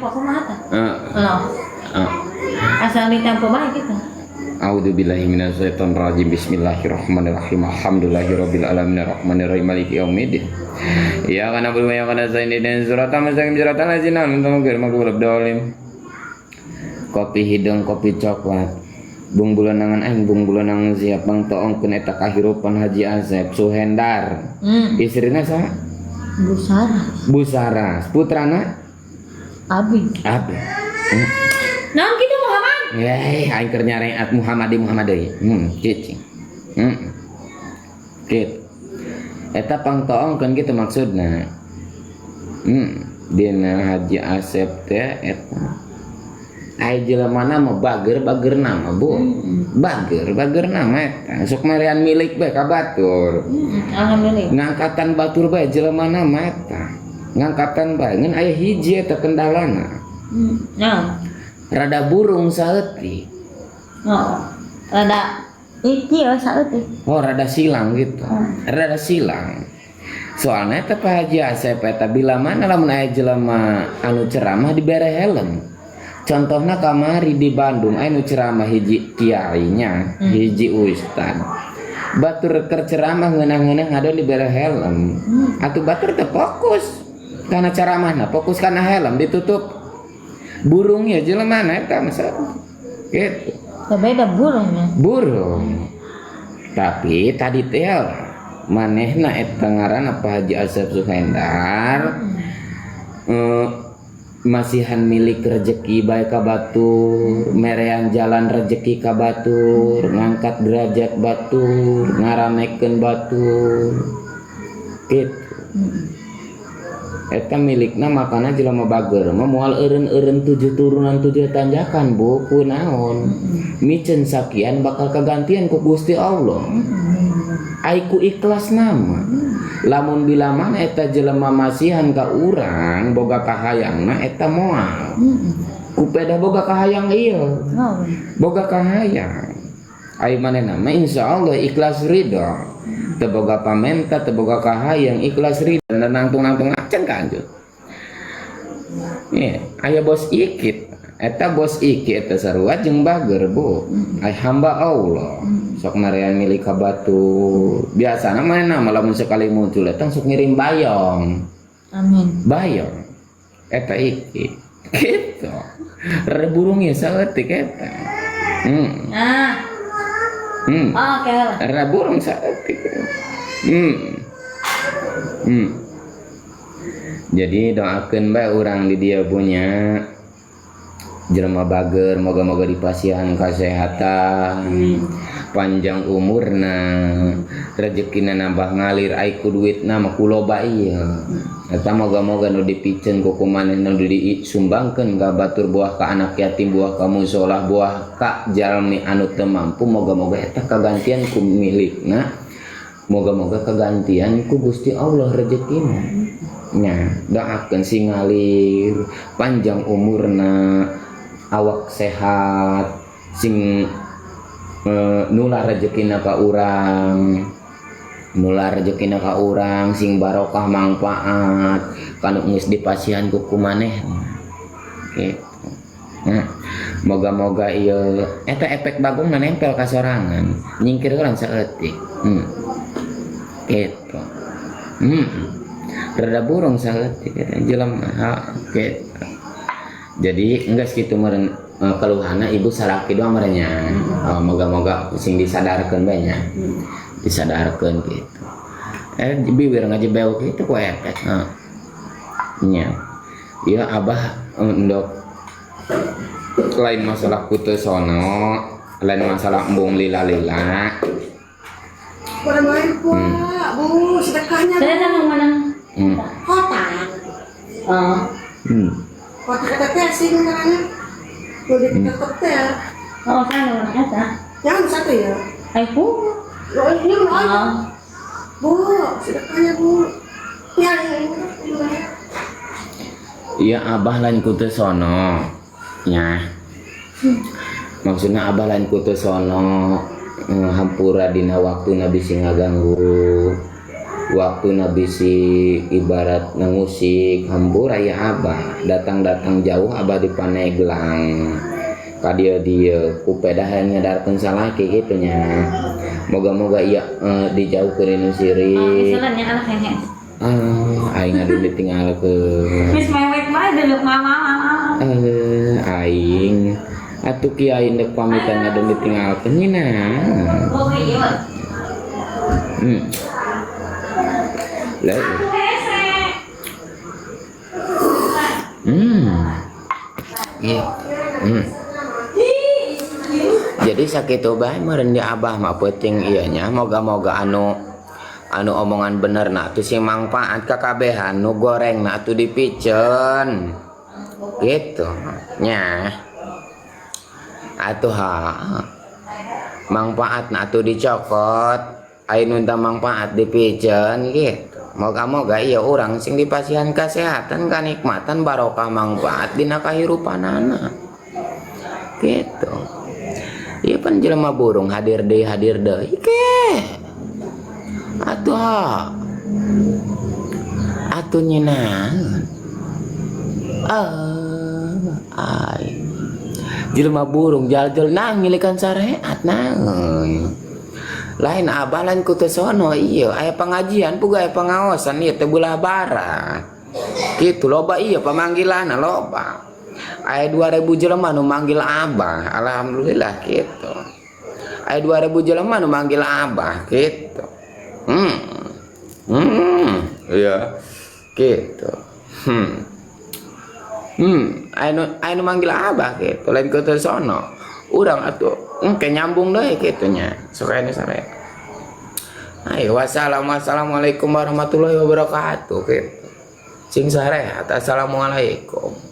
Ditempo kumaha tah? Heeh. Oh. Heeh. Asal ditempo bae gitu. A'udzubillahi minasyaitonirrajim. Bismillahirrahmanirrahim. Alhamdulillahirabbil alamin arrahmanirrahim, maliki yaumiddin. Iyyaka na'budu wa iyyaka nasta'in, ihdinas siratal mustaqim, siratal ladzina an'amta 'alaihim ghairil maghdubi 'alaihim. Kopi hideung, kopi coklat. Bung bulanangan aing, bung bulanangan siap bang toongkeun eta kahirupan Haji Asep Suhendar. Istrina saha? Bu Saras. Bu Saras. Putrana? Abi. Abi. Naon kitu, Muhammad? Eh, aing keur nyareat Muhammadi, Muhammad deui. Cicing. Gitu. Eta pangtoongkeun kitu maksudna. Dina Haji Asep teh eta. Ai jelema mah bager bager nama, Bu. Bager bager nama eta. Sok merean milik bae ka batur. Alhamdulillah. Ngangkatan batur bae jelema nama eta. Ngangkatan bae, ngan aya hiji eta kendalana. Naon? Rada burung saeutik. Oh. Rada iki ya saeutik. Oh, rada silang gitu. Rada silang. Soalnya eta Pak Haji Asep eta bila mana lamun aya jelema anu ceramah dibere helm. Contohna kamari di Bandung aya nu ceramah hiji kiainya, hiji ustad. Batur keur ceramah ngeunah-ngeunah ngadon dibere helm. Atuh batur teh fokus kana ceramahna, fokus kana helm ditutup. Burungnya jelema na eta masa gitu. Beda burungnya. Burung. Tapi tadi teh manehna eta ngaranna Pak Haji Asep Suhendar, masihan milik rezeki bae ka batur, merean jalan rezeki ka batur, ngangkat derajat batur, ngaramekeun batur gitu. Eta milikna, makana jelema bager mah moal eureun-eureun tujuh turunan tujuh tanjakan, Bu. Kunaon? Miceun sakian bakal kagantian ku Gusti Allah. Ai ku ikhlas nama. Lamun bila mana eta jelema masihan ka urang boga kahayangna, eta moal. Ku peda boga kahayang ieu. Boga kahayang. Ai manehna mah insyaallah ikhlas ridho. Teu boga pamenta, teu boga kahayang, ikhlas ridho dan nangtung-nangtung acan ka anjeun. Iya, aya bos ikit. Eta bos ikit eta sarua jeung bager, Bu. Ai hamba Allah. Sok marean milik ka batur. Biasana manehna mah lamun sekali muncul eta sok ngirim bayong. Amin. Bayong. Eta iki. Gitu. Rada burungnya saeutik eta. Ah. Oke lah. Rada burung saeutik. Jadi doakeun bae urang di dia punya jelema bager, moga-moga dipasihan kesehatan, panjang umurna, rezekina nambah ngalir. Ai ku duitna mah ku loba ieu eta, moga-moga nu dipiceun ku kumanehna, nu disumbangkeun ka batur, buah ka anak yatim, buah ka musola, buah ka jalmi anu teu mampu, moga-moga eta kagantian ku milikna, moga-moga kagantian ku Gusti Allah rezekina nya. Doakeun sing ngalir, panjang umurna, awak sehat, sing nular rezekina ka urang, nular rezekina ka urang, sing barokah, mangfaat kanu geus dipasihan ku kumanehna gitu. Nah, moga-moga ieu eta efek bagongna nempel ka sorangan, nyingkir urang saeutik. Gitu. Rada burung saeutik eta jelema ha, gitu. Jadi enggak segitu meureun keluhana ibu salaki doang meureun nya. Oh, moga-moga sing disadarkeun bae nya. Disadarkeun gitu. Bibir ngajebew gitu ku efek. Heeh. Nya. Ya abah endok lain masalah kutu sono, lain masalah embung lila-lila. Kurang lain, Pak. Bu, sedekahnya. Saya sama mana? Kotak. Oh. Kotak teteh sih karena. Udah tetep teh. Oh, kan orang eta. Jangan satu ya. Ai ku. Oh, ini mau. Oh. Bu, sedekahnya, Bu. Ya, ya, ya. Iya, abah lain kutu sono. Ya. Maksudnya abah lain kutu sono, hampura dina waktu nabi sing ngaganggu. Waktu nabi si ibarat ngusik hampura ya abah, datang-datang jauh abah di Paneglang ka dieu dieu ku pedah hayang nyadarkeun salaki kitu nya. Moga-moga ieu dijauhkeun nu sirik. Misalnya anak hehe. Ah, aing adu ditinggalkeun. Geus mewek bae dulu mama mama. Eh, aing atuh kiai ndek pamitan adu ditinggalkeun nya. Oh iya. Lah. Hese. Iya. Jadi sakitu bae meureun di abah mah peuting ieu nya, moga-moga anu anu omongan bener na atuh sing mangpaat kakabehan, nu goreng na atuh dipiceun. Gitu nya. Atuh ha. Mangpaat na atuh dicokot, aya nu teu mangpaat dipiceun gitu. Moga-moga ieu urang sing dipasihan kesehatan, kanikmatan, barokah, mangpaat dina kahirupanana. Gitu. Ieu pan jelema burung hadir deui ke. Atuh ha. Atuh nyeunaan. Ah, ai. Jelema burung jal-jal nang ngilikan syariat naon. Lain abah lain ku teu sono ieu aya pengajian puga aya pengaosan ieu teh belah barat. Kitu loba ieu pamanggilanna loba. Aya 2000 jelema nu manggil abah, alhamdulillah kitu. Aya 2000 jelema nu manggil abah kitu. Iya. Gitu. Aya nu manggil abah kitu, lain ku teu sono. Urang atuh engke nyambung deui kitu nya. Sok aya nu sare. Ayo wassalam, wassalamualaikum warahmatullahi wabarakatuh kitu. Sing sarehat. Assalamualaikum.